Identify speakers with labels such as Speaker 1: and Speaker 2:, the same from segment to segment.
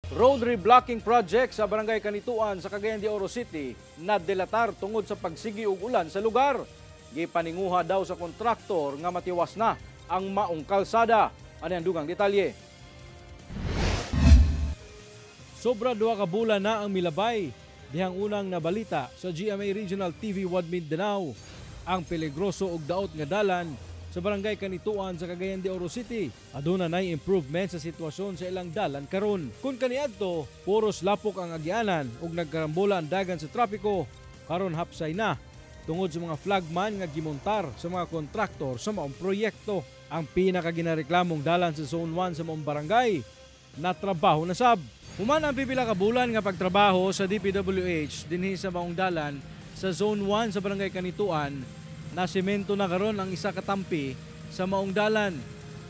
Speaker 1: Road reblocking project sa Barangay Canitoan sa Cagayan de Oro City nadelatar tungod sa pagsigi og ulan sa lugar. Gipaninguha daw sa kontraktor nga matiwas na ang maong kalsada. Ano ang dugang detalye? Sobra 2 ka bulan na ang milabay dihang unang nabalita sa GMA Regional TV 1 Mindanao ang peligroso og daot nga dalan sa Barangay Canitoan sa Cagayan de Oro City. Aduna nay improvement sa sitwasyon sa ilang dalan karon. Kung kaniadto, puros lapok ang agianan ug nagkarambola ang dagan sa trapiko, karon hapsay na tungod sa mga flagman nga gimontar sa mga kontraktor sa maong proyekto. Ang pinakaginareklamong dalan sa Zone 1 sa maong barangay na trabaho na sab. Human ang pipila ka bulan nga pagtrabaho sa DPWH dinhi sa maong dalan sa Zone 1 sa Barangay Canitoan, na semento na karon ang isa ka tampi sa maong dalan.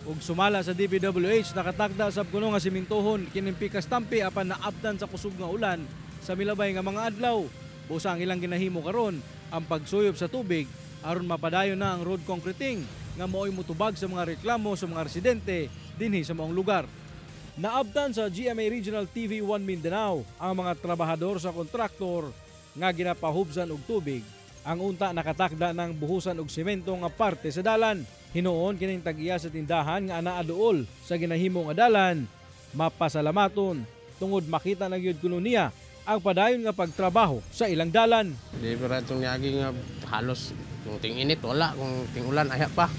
Speaker 1: Ug sumala sa DPWH, nakatakda sab kuno nga sementohon kining pikas tampi apan naabdan sa kusog nga ulan sa milabay nga mga adlaw. Busa ang ilang ginahimo karon ang pagsuyop sa tubig aron mapadayon na ang road concreting nga mao'y mutubag sa mga reklamo sa mga residente dinhi sa maong lugar. Naabtan sa GMA Regional TV 1 Mindanao ang mga trabahador sa kontraktor nga ginapahubsan og tubig ang unta nakatakda ng buhusan og semento nga parte sa dalan. Hinuon kining tag-iya sa tindahan nga anaa duol sa ginahimo nga dalan mapasalamaton tungod makita na gyud kuno niya ang padayon nga pagtrabaho sa ilang dalan.
Speaker 2: Di pa itong niagi nga halos kung ting-init wala, kung ting-ulan aya pa.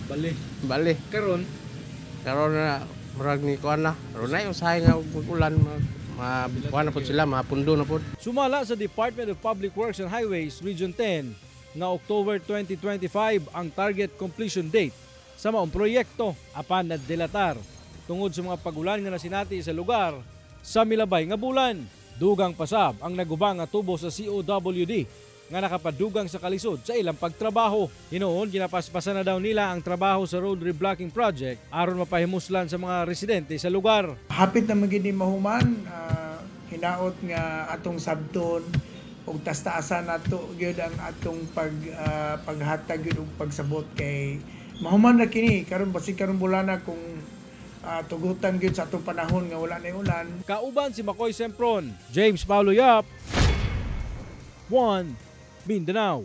Speaker 1: Bali.
Speaker 2: Bali.
Speaker 1: Karon?
Speaker 2: Karon na murag ni kuan na. Runay usahay nga ulan ma, ma kuan na pud sila, mapundo na pud.
Speaker 1: Sumala sa Department of Public Works and Highways Region 10 nga October 2025 ang target completion date sa maong proyekto apan nadelatar tungod sa mga pagulan nga nasinati sa lugar sa milabay nga bulan. Dugang pasab ang naguba nga tubo sa COWD nga nakapadugang sa kalisod sa ilang pagtrabaho. Hinuon, ginapaspasan na daw nila ang trabaho sa road reblocking project aron mapahimuslan sa mga residente sa lugar.
Speaker 3: Hapit na man gini mahuman, hinaot nga atong sabton ug tastaasan nato gyud ang atong paghatag gyud og pagsabot kay mahuman na kini karon, basig karon bulana kung tugutan gyud sa atong panahon nga wala na ulan.
Speaker 1: Kauban si Makoy Sempron, James Paulo Yap, 1 Mindanao.